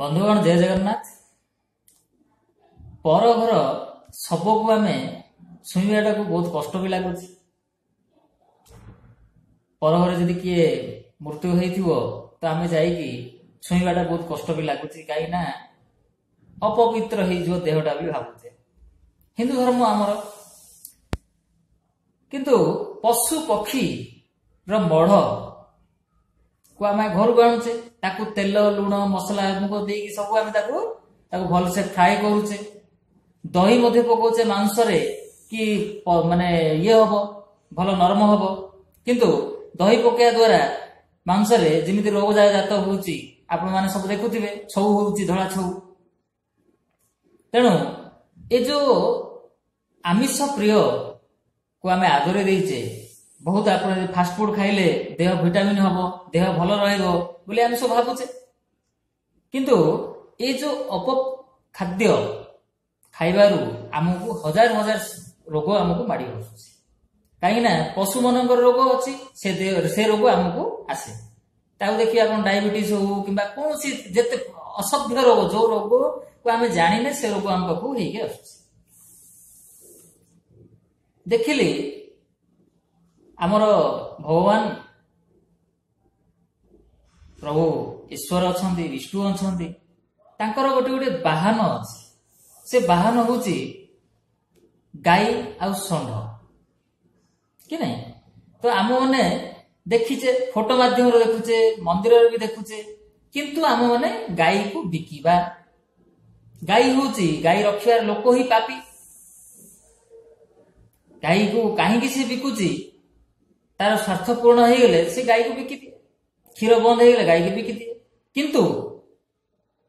ବନ୍ଧୁଗଣ, ଜୟ ଜଗନ୍ନାଥ। ପର ଘର ଶବକୁ ଆମେ ଛୁଇଁବାଟାକୁ ବହୁତ କଷ୍ଟ ବି ଲାଗୁଛି। ପର ଘରେ ଯଦି କିଏ ମୃତ୍ୟୁ ହେଇଥିବ ତ ଆମେ ଯାଇକି ଛୁଇଁବାଟା ବହୁତ କଷ୍ଟ ବି ଲାଗୁଛି, କାହିଁକି ନା ଅପବିତ୍ର ହେଇଯିବ ଦେହଟା ବୋଲି ଭାବୁଛେ। ହିନ୍ଦୁ ଧର୍ମ ଆମର, କିନ୍ତୁ ପଶୁ ପକ୍ଷୀର ମଢ଼ କୁ ଆମେ ଘରକୁ ଆଣୁଛେ, ତାକୁ ତେଲ ଲୁଣ ମସଲା ମୁଗ ଦେଇକି ସବୁ ଆମେ ତାକୁ ତାକୁ ଭଲସେ ଫ୍ରାଏ କରୁଛେ, ଦହି ମଧ୍ୟ ପକଉଛେ ମାଂସରେ କି ମାନେ ଇଏ ହବ, ଭଲ ନରମ ହବ। କିନ୍ତୁ ଦହି ପକେଇବା ଦ୍ଵାରା ମାଂସରେ ଯେମିତି ରୋଗ ଜାତ ହଉଛି, ଆପଣମାନେ ସବୁ ଦେଖୁଥିବେ, ଛଉ ହଉଛି, ଧଳା ଛଉ। ତେଣୁ ଏ ଯୋଉ ଆମିଷ ପ୍ରିୟ କୁ ଆମେ ଆଦରି ଦେଇଛେ ବହୁତ, ଆପଣ ଫାଷ୍ଟଫୁଡ ଖାଇଲେ ଦେହ ଭିଟାମିନ ହବ, ଦେହ ଭଲ ରହିବ ବୋଲି ଆମେ ସବୁ ଭାବୁଛେ। କିନ୍ତୁ ଏ ଯୋଉ ଅପ ଖାଦ୍ୟ ଖାଇବାରୁ ଆମକୁ ହଜାର ହଜାର ରୋଗ ଆମକୁ ମାଡି ବସୁଛି। କାହିଁକି ନା ପଶୁମାନଙ୍କର ରୋଗ ଅଛି, ସେ ରୋଗ ଆମକୁ ଆସେ। ତାକୁ ଦେଖି ଆପଣ ଡାଇବେଟିସ୍ ହଉ କିମ୍ବା କୌଣସି ଯେତେ ଅସଭ୍ୟ ରୋଗ, ଯୋଉ ରୋଗକୁ ଆମେ ଜାଣିନେ ସେ ରୋଗ ଆମ ପାଖକୁ ହେଇକି ଆସୁଛି। ଦେଖିଲି ଆମର ଭଗବାନ ପ୍ରଭୁ ଈଶ୍ୱର ଅଛନ୍ତି, ବିଷ୍ଣୁ ଅଛନ୍ତି, ତାଙ୍କର ଗୋଟେ ଗୋଟେ ବାହନ ଅଛି। ସେ ବାହନ ହଉଛି ଗାଈ ଆଉ ଷଣ୍ଢ, କି ନାଇଁ? ତ ଆମ ମାନେ ଦେଖିଛେ, ଫଟୋ ମାଧ୍ୟମରେ ଦେଖୁଛେ, ମନ୍ଦିରରେ ବି ଦେଖୁଛେ, କିନ୍ତୁ ଆମ ମାନେ ଗାଈକୁ ବିକିବା। ଗାଈ ହଉଛି, ଗାଈ ରଖିବାର ଲୋକ ହିଁ ପାପୀ। ଗାଈକୁ କାହିଁକି ସେ ବିକୁଛି? ତାର ସ୍ୱାର୍ଥ ପୂରଣ ହେଇଗଲେ ସେ ଗାଈକୁ ବିକିଦିଏ, କ୍ଷୀର ବନ୍ଦ ହେଇଗଲେ ଗାଈକୁ ବିକିଦିଏ। କିନ୍ତୁ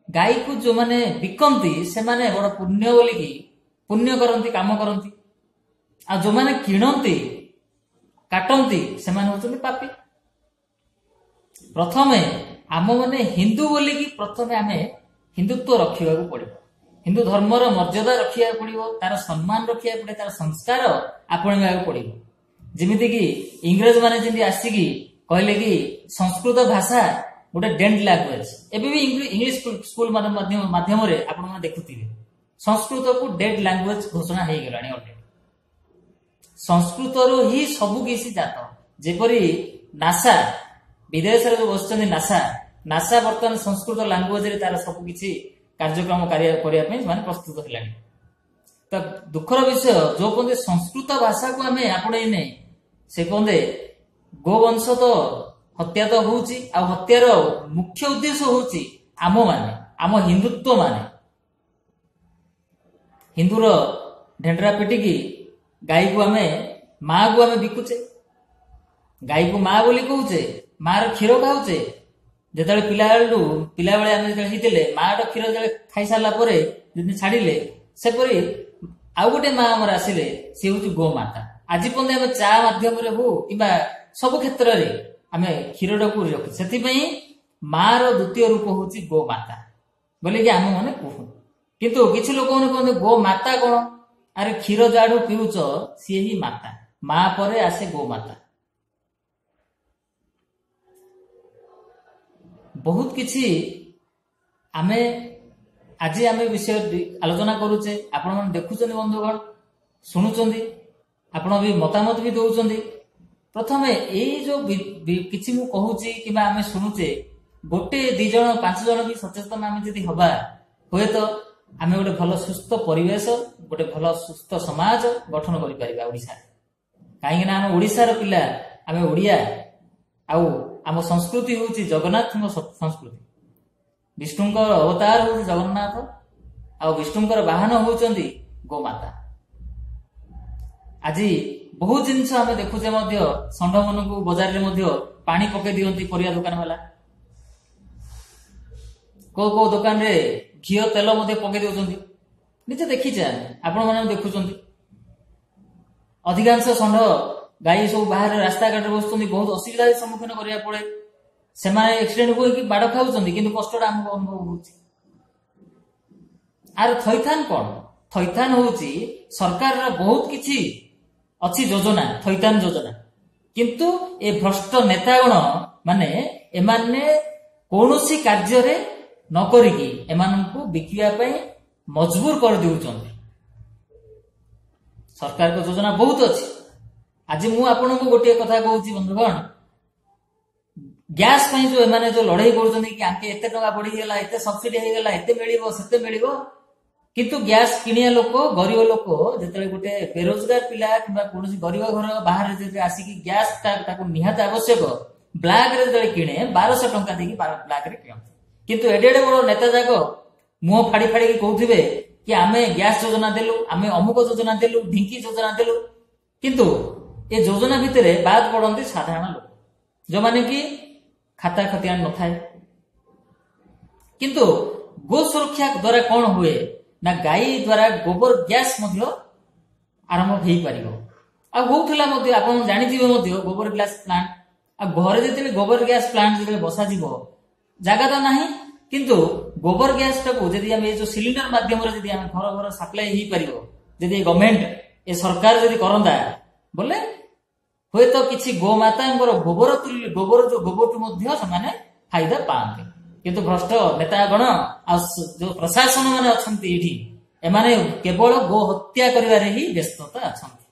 ଗାଈକୁ ଯୋଉମାନେ ବିକନ୍ତି ସେମାନେ ବଡ ପୁଣ୍ୟ ବୋଲିକି ପୁଣ୍ୟ କରନ୍ତି, କାମ କରନ୍ତି। ଆଉ ଯୋଉମାନେ କିଣନ୍ତି, କାଟନ୍ତି, ସେମାନେ ହଉଛନ୍ତି ପାପୀ। ପ୍ରଥମେ ଆମ ମାନେ ହିନ୍ଦୁ ବୋଲିକି ପ୍ରଥମେ ଆମେ ହିନ୍ଦୁତ୍ୱ ରଖିବାକୁ ପଡିବ, ହିନ୍ଦୁ ଧର୍ମର ମର୍ଯ୍ୟାଦା ରଖିବାକୁ ପଡିବ, ତାର ସମ୍ମାନ ରଖିବାକୁ ପଡିବ, ତାର ସଂସ୍କାର ଆପଣେଇବାକୁ ପଡିବ। ଯେମିତିକି ଇଂରେଜ ମାନେ ଯେମିତି ଆସିକି କହିଲେ କି ସଂସ୍କୃତ ଭାଷା ଗୋଟେ ଡେଣ୍ଡ ଲାଙ୍ଗୁଏଜ, ଏବେ ବି ଇଂଲିଶ ସ୍କୁଲ ମାଧ୍ୟମରେ ଆପଣମାନେ ଦେଖୁଥିବେ ସଂସ୍କୃତକୁ ଡେଡ୍ ଲାଙ୍ଗୁଏଜ ଘୋଷଣା ହେଇଗଲାଣି ଅଲରେଡି। ସଂସ୍କୃତରୁ ହିଁ ସବୁ କିଛି ଜାତ। ଯେପରି ନାସା, ବିଦେଶରେ ଯୋଉ ବସିଛନ୍ତି ନାସା, ନାସା ବର୍ତ୍ତମାନ ସଂସ୍କୃତ ଲାଙ୍ଗୁଏଜରେ ତାର ସବୁ କିଛି କାର୍ଯ୍ୟକ୍ରମ କରିବା ପାଇଁ ସେମାନେ ପ୍ରସ୍ତୁତ ହେଲାଣି। ତ ଦୁଃଖର ବିଷୟ, ଯୋଉ ପର୍ଯ୍ୟନ୍ତ ସଂସ୍କୃତ ଭାଷାକୁ ଆମେ ଆପଣେଇନେ ସେ ପର୍ଯ୍ୟନ୍ତ ଗୋବଂଶ ତ ହତ୍ୟା ତ ହଉଛି। ଆଉ ହତ୍ୟାର ମୁଖ୍ୟ ଉଦ୍ଦେଶ୍ୟ ହଉଛି ଆମ ମାନେ, ଆମ ହିନ୍ଦୁତ୍ୱ ମାନେ। ହିନ୍ଦୁର ଢେଣ୍ଡରା ପିଟିକି ଗାଈକୁ ଆମେ, ମାକୁ ଆମେ ବିକୁଛେ, ଗାଈକୁ ମା ବୋଲି କହୁଛେ, ମାର କ୍ଷୀର ଖାଉଛେ। ଯେତେବେଳେ ପିଲାବେଳେ ଆମେ ଯେତେବେଳେ ହେଇଥିଲେ, ମାର କ୍ଷୀର ଯେତେବେଳେ ଖାଇସାରିଲା ପରେ ଯେମିତି ଛାଡ଼ିଲେ, ସେପରି ଆଉ ଗୋଟେ ମା ଆମର ଆସିଲେ, ସିଏ ହଉଛି ଗୋମାତା। ଆଜି ପର୍ଯ୍ୟନ୍ତ ଆମେ ଚା ମାଧ୍ୟମରେ ହଉ କିମ୍ବା ସବୁ କ୍ଷେତ୍ରରେ ଆମେ କ୍ଷୀରଟାକୁ ରଖୁ। ସେଥିପାଇଁ ମାର ଦ୍ୱିତୀୟ ରୂପ ହଉଛି ଗୋମାତା ବୋଲିକି ଆମେ ମାନେ କହୁ। କିନ୍ତୁ କିଛି ଲୋକମାନେ କୁହନ୍ତି ଗୋମାତା କଣ? ଆରେ କ୍ଷୀର ଯାଠୁ ପିଉଛ ସିଏ ହିଁ ମାତା, ମା ପରେ ଆସେ ଗୋମାତା। ବହୁତ କିଛି ଆମେ ଆଜି ଆମେ ବିଷୟ ଆଲୋଚନା କରୁଛେ, ଆପଣମାନେ ଦେଖୁଛନ୍ତି ବନ୍ଧୁଗଣ, ଶୁଣୁଛନ୍ତି, ଆପଣ ବି ମତାମତ ବି ଦଉଛନ୍ତି। ପ୍ରଥମେ ଏଇ ଯୋଉ କିଛି ମୁଁ କହୁଛି କିମ୍ବା ଆମେ ଶୁଣୁଛେ, ଗୋଟେ 2 ଜଣ 5 ଜଣ ବି ସଚେତନ ଆମେ ଯଦି ହବା, ହୁଏତ ଆମେ ଗୋଟେ ଭଲ ସୁସ୍ଥ ପରିବେଶ, ଗୋଟେ ଭଲ ସୁସ୍ଥ ସମାଜ ଗଠନ କରିପାରିବା ଓଡ଼ିଶାରେ। କାହିଁକି ନା ଆମେ ଓଡ଼ିଶାର ପିଲା, ଆମେ ଓଡ଼ିଆ, ଆଉ ଆମ ସଂସ୍କୃତି ହଉଛି ଜଗନ୍ନାଥଙ୍କ ସଂସ୍କୃତି। ବିଷ୍ଣୁଙ୍କର ଅବତାର ହଉଛି ଜଗନ୍ନାଥ, ଆଉ ବିଷ୍ଣୁଙ୍କର ବାହନ ହଉଛନ୍ତି ଗୋମାତା। ଆଜି ବହୁତ ଜିନିଷ ଆମେ ଦେଖୁଛେ ମଧ୍ୟ, ଷଣ୍ଢମାନଙ୍କୁ ବଜାରରେ ମଧ୍ୟ ପାଣି ପକେଇ ଦିଅନ୍ତି ପରିବା ଦୋକାନ ବାଲା, କୋଉ କୋଉ ଦୋକାନରେ ଘିଅ ତେଲ ମଧ୍ୟ ପକେଇ ଦଉଛନ୍ତି। ନିଜେ ଦେଖିଛେ ଆମେ, ଆପଣମାନେ ଦେଖୁଛନ୍ତି। ଅଧିକାଂଶ ଷଣ୍ଢ ଗାଈ ସବୁ ବାହାରେ ରାସ୍ତାଘାଟରେ ବସୁଛନ୍ତି, ବହୁତ ଅସୁବିଧାର ସମ୍ମୁଖୀନ କରିବାକୁ ପଡେ। ସେମାନେ ଆକ୍ସିଡେଣ୍ଟ ହୋଇକି ମାଡ଼ ଖାଉଛନ୍ତି, କିନ୍ତୁ କଷ୍ଟଟା ଆମକୁ ଅନୁଭବ ହଉଛି। ଆର ଥଇଥାନ କଣ? ଥଇଥାନ ହଉଛି ସରକାରର ବହୁତ କିଛି ଅଛି ଯୋଜନା, ଥଇଥାନ ଯୋଜନା। କିନ୍ତୁ ଏ ଭ୍ରଷ୍ଟ ନେତାଗଣ ମାନେ ଏମାନେ କୌଣସି କାର୍ଯ୍ୟରେ ନ କରିକି ଏମାନଙ୍କୁ ବିକିବା ପାଇଁ ମଜବୁର କରିଦେଉଛନ୍ତି। ସରକାରଙ୍କ ଯୋଜନା ବହୁତ ଅଛି। ଆଜି ମୁଁ ଆପଣଙ୍କୁ ଗୋଟିଏ କଥା କହୁଛି ବନ୍ଧୁଗଣ, ଗ୍ୟାସ୍ ପାଇଁ ଯୋଉ ଏମାନେ ଯୋଉ ଲଢେଇ କରୁଛନ୍ତି କି ଆଙ୍କେ ଏତେ ଟଙ୍କା ବଢିଗଲା, ଏତେ ସବସିଡି ହେଇଗଲା, ଏତେ ମିଳିବ ସେତେ ମିଳିବ, କିନ୍ତୁ ଗ୍ୟାସ୍ କିଣିବା ଲୋକ ଗରିବ ଲୋକ, ଯେତେବେଳେ ଗୋଟେ ବେରୋଜଗାର ପିଲା କିମ୍ବା କୌଣସି ଗରିବ ଘର ବାହାରେ ଯେତେବେଳେ ଆସିକି ଗ୍ୟାସ୍ ତାକୁ ନିହାତି ଆବଶ୍ୟକ, ବ୍ଲାକରେ ଯେତେବେଳେ କିଣେ 1200 ଟଙ୍କା ଦେଇକି ବ୍ଲାକରେ କିଣନ୍ତି। କିନ୍ତୁ ଏଡେ ଏଡେ ବଡ ନେତା ଯାକ ମୁହଁ ଫାଡି ଫାଡିକି କହୁଥିବେ କି ଆମେ ଗ୍ୟାସ୍ ଯୋଜନା ଦେଲୁ, ଆମେ ଅମୁକ ଯୋଜନା ଦେଲୁ, ଢିଙ୍କି ଯୋଜନା ଦେଲୁ, କିନ୍ତୁ ଏ ଯୋଜନା ଭିତରେ ବାଦ ପଡନ୍ତି ସାଧାରଣ ଲୋକ, ଯୋଉମାନେ କି ଖାତା ଖତିଆନ ନଥାଏ। କିନ୍ତୁ ଗୋ ସୁରକ୍ଷା ଦ୍ୱାରା କଣ ହୁଏ ନା ଗାଈ ଦ୍ୱାରା ଗୋବର ଗ୍ୟାସ୍ ମଧ୍ୟ ଆରମ୍ଭ ହେଇପାରିବ। ଆଉ ହଉଥିଲା ମଧ୍ୟ, ଆପଣ ଜାଣିଥିବେ ମଧ୍ୟ ଗୋବର ଗ୍ୟାସ୍ ପ୍ଲାଣ୍ଟ। ଆଉ ଘରେ ଯେତେବେଳେ ଗୋବର ଗ୍ୟାସ୍ ପ୍ଲାଣ୍ଟ ଯେତେବେଳେ ବସାଯିବ, ଜାଗା ତ ନାହିଁ, କିନ୍ତୁ ଗୋବର ଗ୍ୟାସ୍ ଟାକୁ ଯଦି ଆମେ ଏ ଯୋଉ ସିଲିଣ୍ଡର ମାଧ୍ୟମରେ ଯଦି ଆମେ ଘର ଘର ସପ୍ଲାଏ ହେଇପାରିବ, ଯଦି ଗଭର୍ଣ୍ଣମେଣ୍ଟ ଏ ସରକାର ଯଦି କରନ୍ତା ବୋଲେ ହୁଏତ କିଛି ଗୋମାତାଙ୍କର ଗୋବର ତୁଲ୍ୟ ଗୋବର ଯୋଉ ଗୋବରଠୁ ମଧ୍ୟ ସେମାନେ ଫାଇଦା ପାଆନ୍ତେ। କିନ୍ତୁ ଭ୍ରଷ୍ଟ ନେତାଗଣ ଆଉ ଯୋଉ ପ୍ରଶାସନ ମାନେ ଅଛନ୍ତି ଏଇଠି, ଏମାନେ କେବଳ ଗୋ ହତ୍ୟା କରିବାରେ ହିଁ ବ୍ୟସ୍ତତା ଅଛନ୍ତି।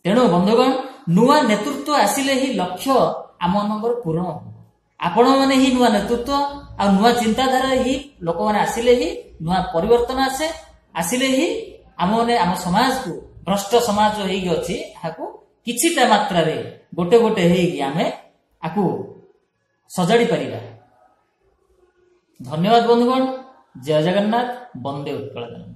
ତେଣୁ ବନ୍ଧୁଗଣ, ନୂଆ ନେତୃତ୍ୱ ଆସିଲେ ହିଁ ଲକ୍ଷ୍ୟ ଆମମାନଙ୍କର ପୂରଣ ହେବ। ଆପଣମାନେ ହିଁ ନୂଆ ନେତୃତ୍ୱ ଆଉ ନୂଆ ଚିନ୍ତାଧାରା ହିଁ ଲୋକମାନେ ଆସିଲେ ହିଁ ନୂଆ ପରିବର୍ତ୍ତନ ଆସେ, ଆସିଲେ ହିଁ ଆମମାନେ ଆମ ସମାଜକୁ ଭ୍ରଷ୍ଟ ସମାଜ ହେଇକି ଅଛି ଏହାକୁ କିଛିଟା ମାତ୍ରାରେ ଗୋଟେ ଗୋଟେ ହେଇକି ଆମେ ଆକୁ ସଜାଡି ପାରିବା। ଧନ୍ୟବାଦ ବନ୍ଧୁଗଣ। ଜୟ ଜଗନ୍ନାଥ, ବନ୍ଦେ ଉତ୍କଳ ଜନନୀ।